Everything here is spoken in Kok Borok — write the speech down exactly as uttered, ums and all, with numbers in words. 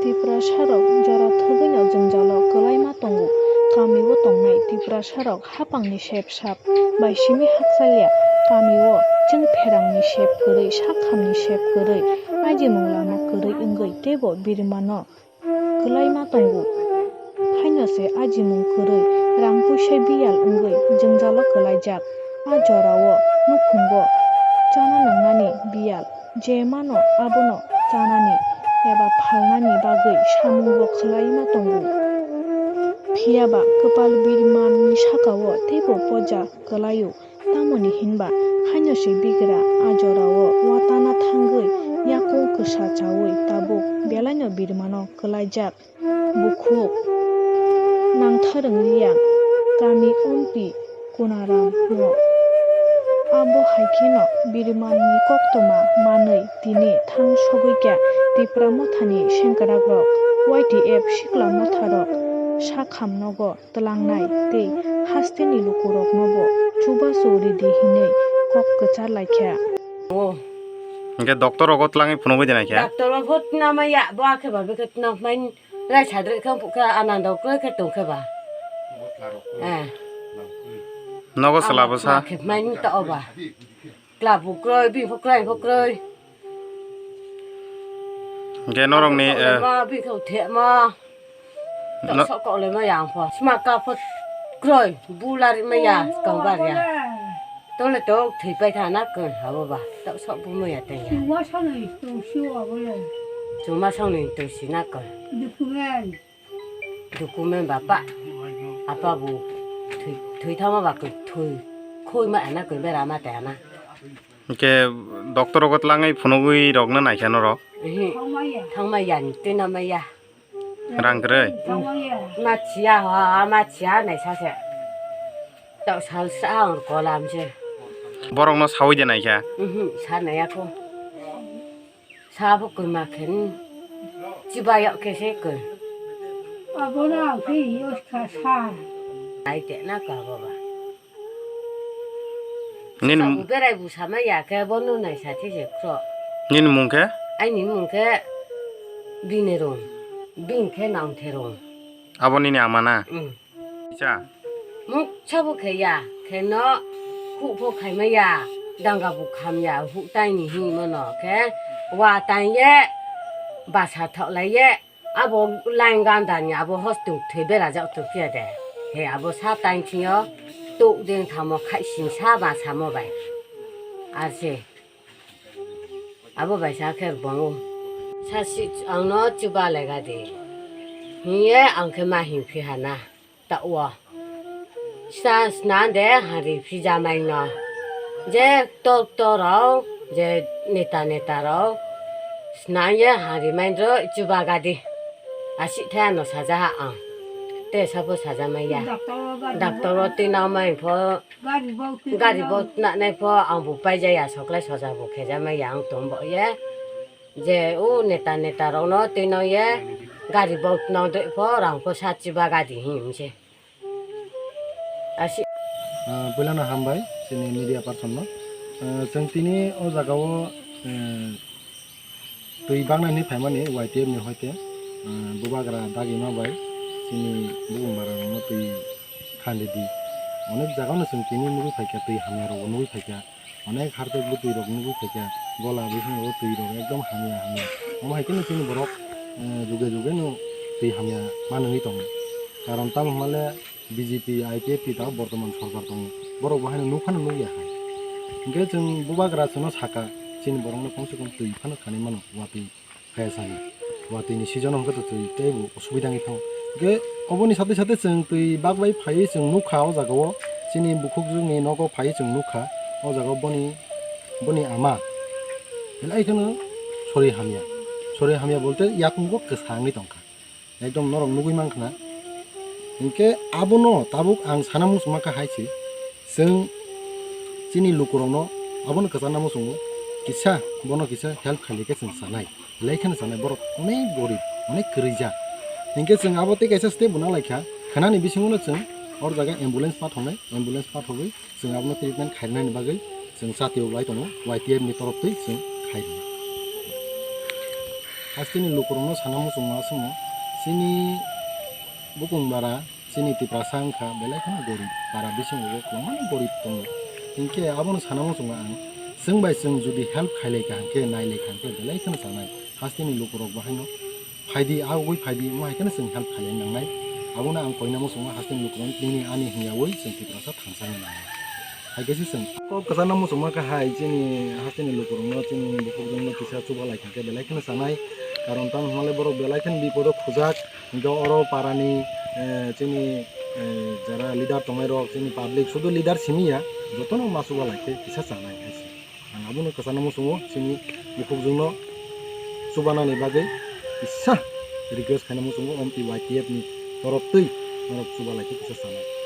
Tiprasarok jora thwgwino jwngjalo kwlaima tongo. Kamio tongnai Tiprasarok hapangni sep sap bai simi hakchalya. Kamio chwng pherangni sep kwrwi, sakhamni sep kwrwi, ajimung lama kwrwi wngwi teibo birimano kwlaima tongo. Haino se ajimung kwrwi, rang puisa biyal wngwi jwngjalo kwlaijak. A jorao nukhungo chana nwngnani biyal je mano abono chanani eba phalnani bagwi samungo khwlaima tongo. Phiyaba kwpal birimanni sakao teibo poja kwlaio. Tamoni hinba haino se bigra a jorao watana thangwi yakung kwsa chawi tabuk belaino birimano kwlaijak. Bukhuk nangtharwng Riyang kami ompi Kunaram no. Abo hai kheno birimanni koktwma manwi tini thang sogwi kha Tipra Mothani sengkrakrok, Y T F sikla motharok, sakham nogo twlangnai tei hasteni lukuroknobo chubachu ridi hinwi kok kwchar laikha. O. Hwnkhe doctor rogo twlangwi phunugwi de naikha? Doctor o phut namaya, bo akhe ba bikhe twnamai lai sadre khe phukhe anando khe tongkhe ba. Eh. Nogo chwla bwsa? Khepmai ta oba. Kla bukroi, bini bukroi, bukroi. Hwnkhe norokni, eh, ma bini thema. No- Sok kok le ma yang pho. Sma ka pho kroi, bu lari ma ya, kang bar ya. Tole tok thwi pai tha na koi, habo ba. Tok sok bu ma ya teng ya. Chuma song ni tu si wa bo le. Chuma song ni tu si na koi. Dukumen. Dukumen bapa. Apa bu thwi, thwi thama ba koi, thwi. Khoi ma ana koi, bera ma te ana. Hwnkhe doctor rogo twlangwi phunugwi rokno naikha norok? Ehe. Thangmaya. Thangmaya, tino maya. Rang kwrwi? Thangmaya. Ma chiya ho, ma chiya naisa se. Tok sal sa ang kolam se. Borokno sawi de naikha? Mhm, sa naya ko. Sa bo koi ma khen. Chiba yok khe se koi. Abono ang khe yos kha sa. Ai te na ka bo ba. Nini Sa mung- bu berai bu sama ya khe bono nai sa thi je kro. Nini mung khe? Aini mung khe Binerung. Bini khe Nangtherung. Abo nini ama na? Mm. Kisa? Muksa bo khe ya, khe no khu pho khai ma ya, danga bo kham ya, huk tai ni hi mono khe wa tai ye, basa thok lai ye, abo line ganda ni abo hostung thwi bera jak tu khe de. He abo sa tai thing yo, tuk ding thamo khai sing sa ba samo bai. Ar se. Abo bai sa khe rwbango. Sa si ang no chuba lega di. Hiye ang khe ma hing phi hana. Ta o. Sa sna de hari phi jamai no. Je tok tok rok, je neta neta rok. Sna ye hari mai ro chuba gadi. Asi the ano saja ha ang. Te sabo saja mai ya. Doctor o gadi Doctor o tinamai pho. Gari bo twi Gari no. Bo twnanai pho ang bo paijaya soklai soja bo khejamaya ang tong bo ye. Je o neta neta rok no twi no ye gari bo twnang doi pho rang pho sa chiba gari him se. Asi. Ah, puila no hambai chini media person no. Ah, chwng tini o jaga o, eh, twi baknani phaimani Y T F ni hoite, ah, bubagra dagima bai chini bubung bara rokno twi khandidi. Onek jaga no chwng tini nugwi phaikha, twi hamya rok nugwi phaikha, onek harpek bwtwi rok nugwi phaikha, gola bising rok twi rok ekdom hamya hamya. Omo hai kheno chini borok, eh, juge juge no twi hamya manwi tongo. Karon tamo hwnba le B J P, I P F T ta bortoman sorkar tongo. Borok bo haino nukphano nukya hai. Hinkhe chwng bubagra chwngno saka, chini borokno komse kom twi phano khanwi mano, watwi kaya sani. Watwini season hwnkhe to twi teibo osubida wngwi thango. Hinkhe oboni satwi satwi chwng twi bak bai phaiwi chwng nukha o jaga o, chini bukhukjwkni nogo phaiwi chwng nukha o jaga o boni, boni ama belai kheno sori hamya. Sori hamya bolte yakungo kwsa wngwi tongkha. Ekdom norok nugwi mankha na. Hinkhe abono tabuk ang sana muchungma kha hai se, chwng chini lukurokno abono kwcharna muchungo, kisa bono kisa help khailai khe chwng chanai, belai kheno chanai, borok onek gorib, onek kwrwija. Hinkhe chwng abo tei kaisa step bo nang laikha, khwnani bisingono chwng or jaga ambulance pathoknai, ambulance pathogwi chwng abono treatment khairwnani bagwi chwng chati rok lai tongo, Y T F ni torof twi chwng khairwnai. Hasteni lukurokno sana muchungma chwngno, chini bukung bara, chini Tiprasa wngkha belai kheno gorib, para bisingo kwbangma gorib tongo. Hinkhe abono sana muchungo ang, chwng bai chwng jodi help khailai kha hinkhe, nailai kha hinkhe belai kheno chanai. Hasteni lukurok bo haino phaidi, a ugui phaidi, omo hai kheno chwng help khailai nangnai. Abono ang koina muchungo hasteni lukurok nini ani hwnyaui chwng Tiprasa thansa wngwi nangnai. Hai khe se chwng kok kwchangno muchungma kha hai chini hasteni lukurokno, chini bukhukjwkno kisa chuba lai kha khe belai kheno chanai. Karon tamo hwnle borok belai kheno bipodo khujak. Hinkhe oro parani, eh, chini, eh, jara leader tongnairok, chini public, sudu leader simi ya, jotono ma chuba lai khe kisa chanai hai se. Ang abono kwchangno muchungo, chini bukhukjwkno chubanani bagwi kisa request khaina muchungo, omtwi Y T F ni torop twi norok chuba lai khe kisa chanai.